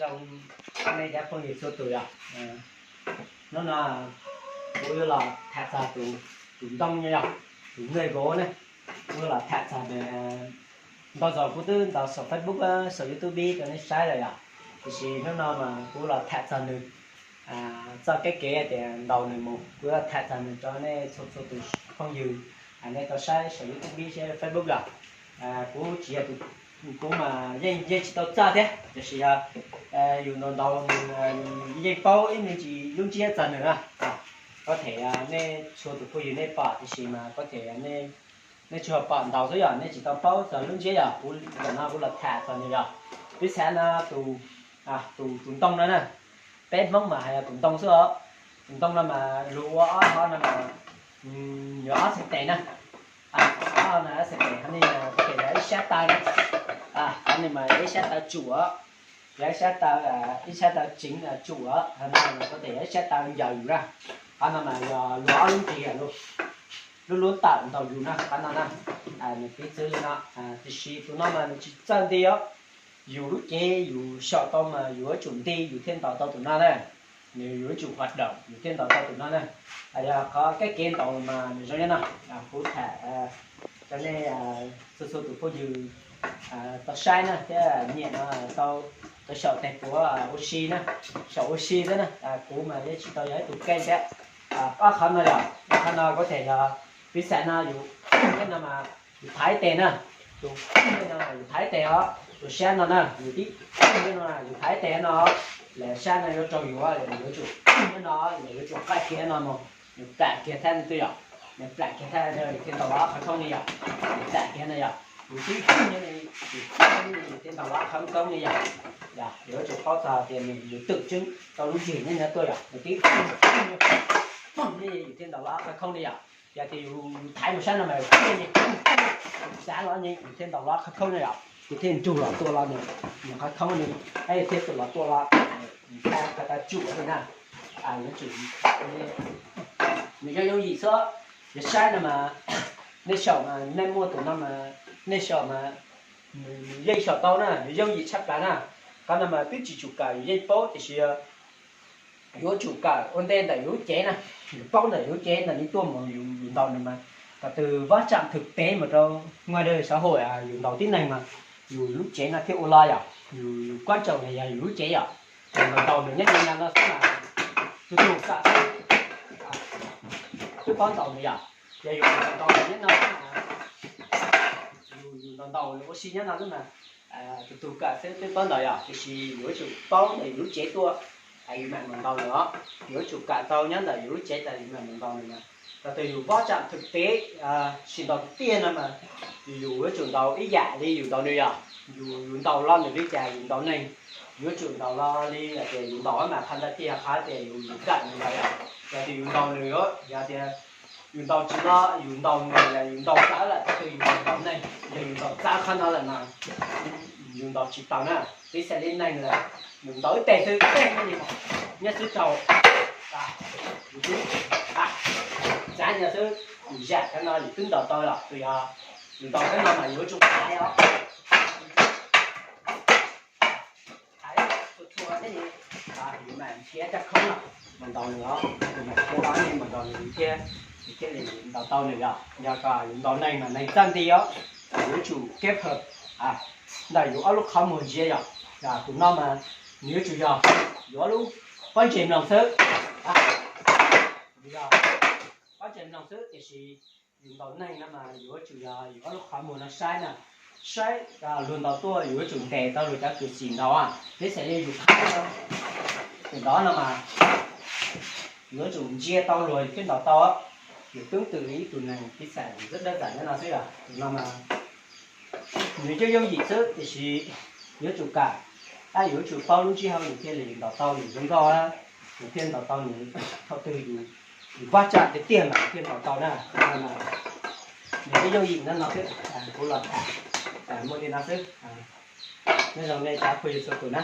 Nej cov phooj ywg txhua tus yog, hnub no kuv yuav los tham txog tus, tus ntoo no yog, tus nqe vov ne, kuv yuav los tham txog nws. Ntau zaus kuv twb ntaus saum Facebook, saum YouTube rau nej saib lawm yog, tiam sis hnub no mas kuv los tham txog nws txoj kev kev tias ntaus nws mus, kuv yuav tham txog nws rau nej txhua txhua tus phooj ywg, nej tau saib saum YouTube thiab Facebook yog. Kuv tsis yog, kuv mas yeej yeej tsis tau txawj thiab, tiam sis yog yus ntaus ntaus nws, yeej paub ib me ntsis lub ntsiab txog nws na. Có thể nej txhua tus phooj ywg nej pom, tiam sis mas có thể nej tsuas pom ntaus xwb yog nej tsis tau paub txog lub ntsiab yog. Kuv ntawm no kuv los tham txog nws yog, piv xam no tus, tus tus ntoo no na, peb Hmoob mas hais yog tus ntoo xwb os. Tus ntoo no mas luag ua ob hov no mas yuav ob txhais tes na. Ob hov no ob txhais tes, hov no mas có thể yog ib sab taw na. Hov no mas yog ib sab taw tsum os, yog ib sab taw, ib sab taw tseev tsum os, hov no mas có thể yog ib sab taw ncaws yus na. Qhov no mas yog luag ob lub nrig, lub lub tawm ntaus yus na, qhov no na. Nws piv txwv li no, tiam sis tus no mas nws tsis txawj nti os. Yus lub cev yus xyaum tau mas yus yuav tsum nti yus thiaj ntaus tau tus no na. Nws yuav tsum hoạt động yus thiaj ntaus tau tus no na. Yog qhov kev kev ntaus mas nws zoo nyob no, kuv tham rau nej txhua txhua tus phooj ywg tau saib na thiab nyiam no tau, tau xyaum tes puav ua si na, xyaum ua si xwb na. Kuv mas yeej tsis tau yog ib tug keej thiab. Ob qhov no yog, ob qhov no có thể yog, piv xam no yus, no mas yus thaiv tes na, tus no yus thaiv tes os, tus sab no na, yus tib no yus thaiv tes no, lawm sab no yuav raug yus, yus yuav tsum no, yus yuav tsum qaij kiag no mus, nws plam kiag thaj no twb yog, nws plam kiag thaj no thiaj ntaus los ob qhov khoob li yog, nws plam kiag no yog, yus tib nyob li, yus tib nyob li thiaj ntaus los ob qhov khoob li yog. Yog yus yuav tsum paub txog tias nws, yus twm tseeb tau lub nrig nyob nyob tuaj yog, yus tib nyob li yus thiaj ntaus los ob qhov khoob li yog. Yog tias yus thaiv mus sab no mas xav los ni yus thiaj ntaus los ob qhov khoob no yog, yus thiaj nrug los tua los nws, nws qhov khoob ni, thiaj tua los tua los, nws thaj tau tsum li na. Yuav tsum, nws yooj yooj yim xwb. Yog saib no mas, nej xyaum mas nej muaj tus no mas, nej xyaum mas nws yeej xyaum tau na, nws yooj yim tshaj plaws na. Qhov no mas twb tsis tsum kawm yus yeej paub tiam sis yuav tsum kawm ua ntej ntawm yus lub cev na. Yus paub ntawm yus lub cev ntawm nws tuaj mus yus ntaus nws mas, ko tw va chạm thực tế mus rau ngoài đời xã hội yus ntaus tib neeg mas yus lub cev no thiaj ua loj yom, yus quan trọng là yog yus lub cev yom. Yus ntaus nws nyob nyob no xwb mas, tus tus kawm xwb twb paub ntaus nws yom. Yog yus ntaus nws nyob no xwb mas, yus ntaus ntaus nws ua si nyob no xwb mas, tus tus kawm xwb twb paub ntaus yom, tiam sis yus yuav tsum paub ntawm yus lub cev tuaj, yus mam mus ntaus nws os. Yus yuav tsum kawm tau nyob ntawm yus lub cev tas yus mam mus ntaus nws mas, ko tw yus va chạm thực tế, sim ntaus tiag no mas, yus yuav tsum ntaus ib yam li yus ntaus nws yom. Yus, yus ntaus los nws li cas yus ntaus neeg, yuav tsum ntaus los li tias yus ntaus mas qhov ntawd thiaj yog qhov tias yus, yus kawm nws los yom. Yog tias yus ntaus nws, yog tias yus ntaus tsis los yus ntaus nws, yus ntaus txawv lawm, ko tw yus ntaus neeg, yog yus ntaus txawv qhov no lawm mas yus ntaus tsis tau na. Piv xam li neeg lawm, yus ntaus ib teg xwb, nyob xwb rau, yus twb, txav nyob xwb, yus zam cov no yus twb ntaus tau los, yus yog, yus ntaus cov no mas yus yuav tsum thaiv os. Thaiv txhua txhua, yus mam nrhiav cov khoob no mus ntaus nws os, yus mam nrhiav los mus ntaus nws thiab, nws thiaj li ntaus tau nws yom. Yog kom yus ntaus neeg mas neeg txawj nti os, yus yuav tsum kết hợp ntawm yus ob lub qhov muag ntsia yom. Tus no mas nws yuav tsum yog yus ob lub pob ntseg mloog xwb. Yog pob ntseg mloog xwb, tiam sis yus ntaus neeg no mas yus yuav tsum yog yus ob lub qhov muag no saib na, saib luag ntaus tuaj yus yuav tsum ntes tau luag cov kws xim ntaus. Piv xam li yus thaiv tus ntawd no mas yus yuav tsum ntsia tau luag thiaj ntaus tau. Yus tương tự li ib tug neeg, piv xam yus rất đơn giản nyob no xwb yom. Tus no mas nws yooj yooj yim xwb, tiam sis yuav tsum kawm, tab yuav tsum paub lub ntsib hauv nws thiaj li ntaus tau nws zoo nkauj, nws thiaj ntaus tau nws. Thaum twg yus, yus va chạm tiag tiag mas nws thiaj ntaus tau na. Nws yooj yooj yim no no xwb, kuv los tham muaj li no xwb. Nyob zoo nej cov phooj ywg txhua tus na.